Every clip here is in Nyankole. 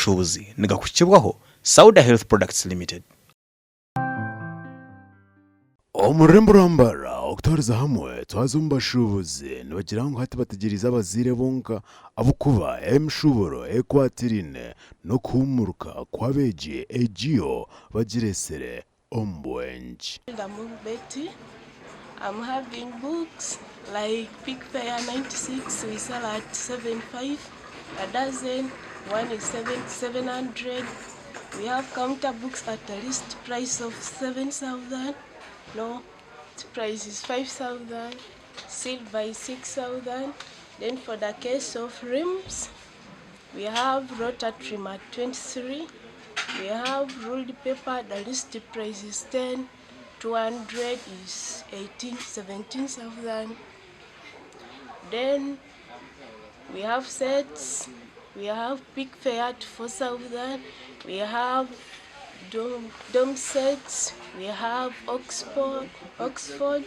g'eby'obushuubuzi nigakukibwaho Sauda Health Products Limited. Omu rurembo rwa Mbarara okutwariza hamwe twaza omu bashuubuzi nibagira ngu hati bategyereize abazaire bonka ahabw'okuba emishuuburo ekwatiraine n'okuhuumuruka kw'abeegi egiyo bagiretsire omu bwengye. Ndamu Betty, I'm having books like Pick Fair 96 we sell at 75 a dozen, one is 700. We have counter books at the least price of 7,000. No, the price is 5,000. Silver is 6,000. Then for the case of rims, we have Rotatrim at 23. We have ruled paper, the list price is 10. 200 is 18, 17,000. Then we have sets, we have pick fair at 4,000, we have dome, dome sets, we have Oxford, Oxford,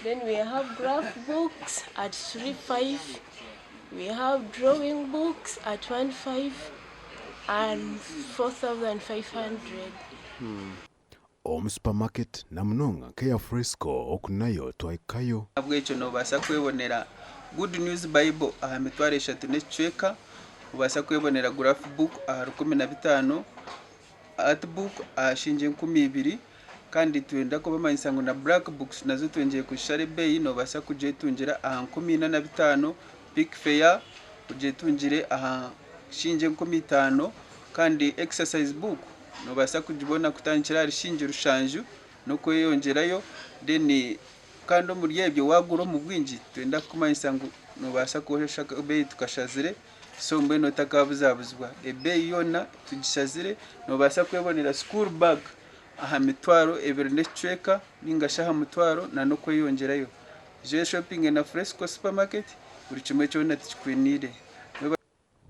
then we have graph books at 3, 5, we have drawing books at 1, 5 and 4,500. Omu supermarket na munonga nk'eya Frisco oku nayo twahikayo. N'ahabw'ekyo noobaasa kwebonera Good News Bible aha mitwaro eshatu n'ekicweka, obaasa kwebonera Graph Book aha 15,000, Art Book aha shiingi 2000, kandi nitwenda kubamanyisa ngu na Black Books nazo twengyeire kuzishara ebeeyi, noobaasa kugyetungira aha 45,000, Pick Fair ogyetungire aha shiingi 5000 kandi Exercise Book Nobaasa kugibona kutandikira ahari shingi rushanju n'okweyongyerayo then kandi omuri ebyo wagura omu bwingi nitwenda kukumanyisa ngu nobaasa kukozesa akabeeyi tukashazire so mbwenu otakabuzabuzibwa. Ebeeyi yoona tugishazire nobaasa kwebonera school bag aha mitwaro ebiri n'ekicweka ningashi aha mutwaro na n'okweyongyerayo. Ija oshopinge na Fresco supermarket buri kimwe kyona tukikwiniire.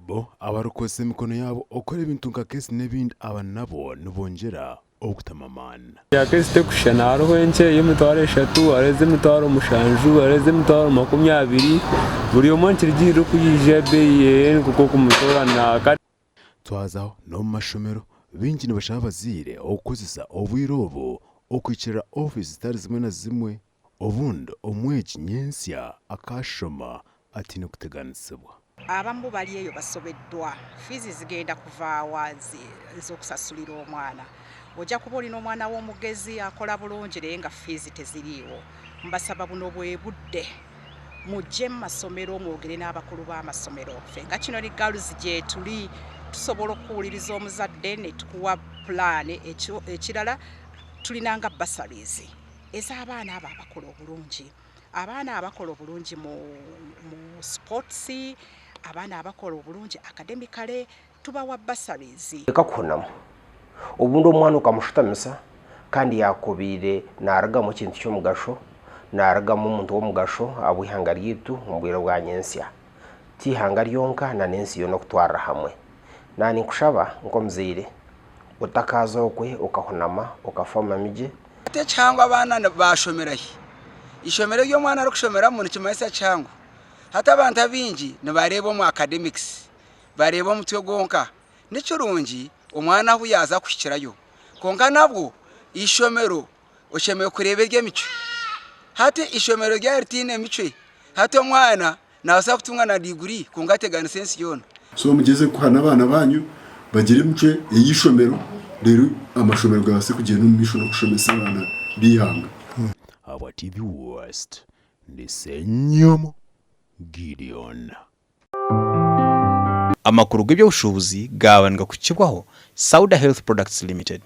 Bo abarikukozesa emikono yaabo okukora ebintu nka keesi n'ebindi aba nabo nibongyera okutamamaana. Ya keesi tekushushana hariho enkye ey'emitwaro eshatu, hariho ez'emitwaro mushanju, hariho ez'emitwaro 20, buri omwe nikirugiirira oku yaija ebeeyi ye nikwo okumutoorana. Twazaho n'omu mashomero, baingi nibashaba abazaire okukozesa obwire obu okuhikirira ofiisi zitari zimwe na zimwe obundi omwegi nyentsya akaashoma ataine kuteganisibwa. Abamu bali eyo basobeddwa, fiizi zigenda kuvaawa ez'okusasulira omwana? Ojja kuba olina omwana wo omugezi akola bulungi naye nga fiizi teziriiwo. Mbasaba buno bwe budde mujje mu masomero mwogere n'abakulu b'amasomero. Ffe nga Kinoni Girls gyetuli tusobola okukuwuliriza omuzadde ne tukuwa pulaani. Ekirala tulina nga bursaries ez'abaana abo abakola obulungi. Abaana abakola obulungi mu mu sports, abaana abakola obulungi academically tubawa bursaries. Reka kuhunama. Obundi omwana okamushutamisa kandi yaakubaire naarugamu ekintu ky'omugasho, naarugamu omuntu w'omugasho ahabw'eihanga ryaitu omu bwire bwa nyentsya. Ti ihanga ryonka na n'ensi yoona okutwarira hamwe. Naaninkushaba nk'omuzaire, otakaaza okwe okahunama okafa amamigye. Hati ekihango abaana baashomera hi? Eishomero eri omwana arikushomeramu nikimanyisa kihango. Hati abantu abaingi nibareeba omu academics, bareeba omutwe gwonka. Ni kirungi omwana ahu yaaza kuhikirayo kwonka nabwo eishomero oshemereire kureeba ery'emicwe. Hati eishomero ryaba ritaine micwe, hati omwana naabaasa kutunga na diguri kwonka ateganise ensi yoona. So mugyeze kuhana abaana banyu bagire emicwe ey'eishomero reero amashomero gabaase kugyenda omu maisho n'okushomesa abaana b'eihanga. Ahabwa TV West, ndi Ssenyomo Gideon. Amakuru g'eby'obushuubuzi gaaba nigakukibwaho Sauda Health Products Limited.